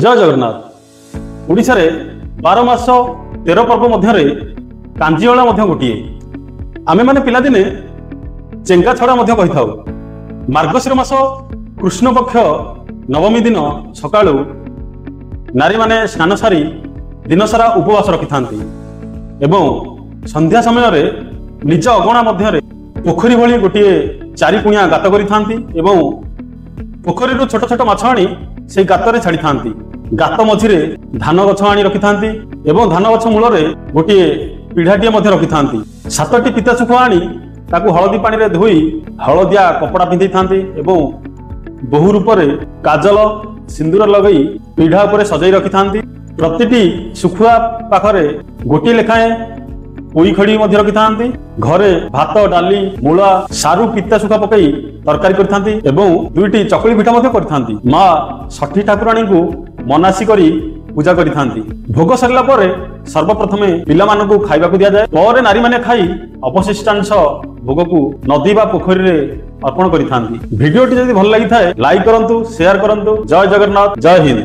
ଜୟ ଜଗନ୍ନାଥ। ଓଡ଼ିଶାରେ 12 ମାସ 13 ପର୍ବ ମଧ୍ୟରେ କାଞ୍ଜିଅଳା ମଧ୍ୟ ଗୋଟିଏ। ଆମେମାନେ ପିଲାଦିନେ ଚେଙ୍ଗା ଛଡ଼ା ମଧ୍ୟ କହିଥାଉ। ମାର୍ଗଶିର ମାସ କୃଷ୍ଣପକ୍ଷ ନବମୀ ଦିନ ସକାଳୁ ନାରୀମାନେ ସ୍ନାନ ସାରି ଦିନସାରା ଉପବାସ ରଖିଥାନ୍ତି ଏବଂ ସନ୍ଧ୍ୟା ସମୟରେ ନିଜ ଅଗଣା ମଧ୍ୟରେ ପୋଖରୀ ଭଳି ଗୋଟିଏ ଚାରିକୁଣିଆ ଗାତ କରିଥାନ୍ତି ଏବଂ ପୋଖରୀରୁ ଛୋଟ ଛୋଟ ମାଛ ଆଣି ସେଇ ଗାତରେ ଛାଡ଼ିଥାନ୍ତି। ଗାତ ମଝିରେ ଧାନ ଗଛ ଆଣି ରଖିଥାନ୍ତି ଏବଂ ଧାନ ଗଛ ମୂଳରେ ଗୋଟିଏ ପିଢ଼ାଟିଏ ମଧ୍ୟ ରଖିଥାନ୍ତି। 7ଟି ପିତା ଶୁଖୁଆ ଆଣି ତାକୁ ହଳଦୀ ପାଣିରେ ଧୋଇ ହଳଦିଆ କପଡ଼ା ପିନ୍ଧେଇଥାନ୍ତି ଏବଂ ବହୁ ରୂପରେ କାଜଲ ସିନ୍ଦୁର ଲଗାଇ ପିଢ଼ା ଉପରେ ସଜାଇ ରଖିଥାନ୍ତି। ପ୍ରତିଟି ଶୁଖୁଆ ପାଖରେ ଗୋଟିଏ ଲେଖାଏଁ ପୋଇ ଖଡ଼ି ମଧ୍ୟ ରଖିଥାନ୍ତି। ଘରେ ଭାତ, ଡାଲି, ମୂଳା, ସାରୁ, ପିତା ଶୁଖୁଆ ପକାଇ ତରକାରୀ କରିଥାନ୍ତି ଏବଂ 2ଟି ଚକୁଳି ପିଠା ମଧ୍ୟ କରିଥାନ୍ତି। ମା ଷଠି ଠାକୁରାଣୀଙ୍କୁ ମନାସି କରି ପୂଜା କରିଥାନ୍ତି। ଭୋଗ ସରିଲା ପରେ ସର୍ବପ୍ରଥମେ ପିଲାମାନଙ୍କୁ ଖାଇବାକୁ ଦିଆଯାଏ। ପରେ ନାରୀମାନେ ଖାଇ ଅବଶିଷ୍ଟାଂଶ ଭୋଗକୁ ନଦୀ ବା ପୋଖରୀରେ ଅର୍ପଣ କରିଥାନ୍ତି। ଭିଡିଓଟି ଯଦି ଭଲ ଲାଗିଥାଏ, ଲାଇକ୍ କରନ୍ତୁ, ସେୟାର କରନ୍ତୁ। ଜୟ ଜଗନ୍ନାଥ, ଜୟ ହିନ୍ଦ।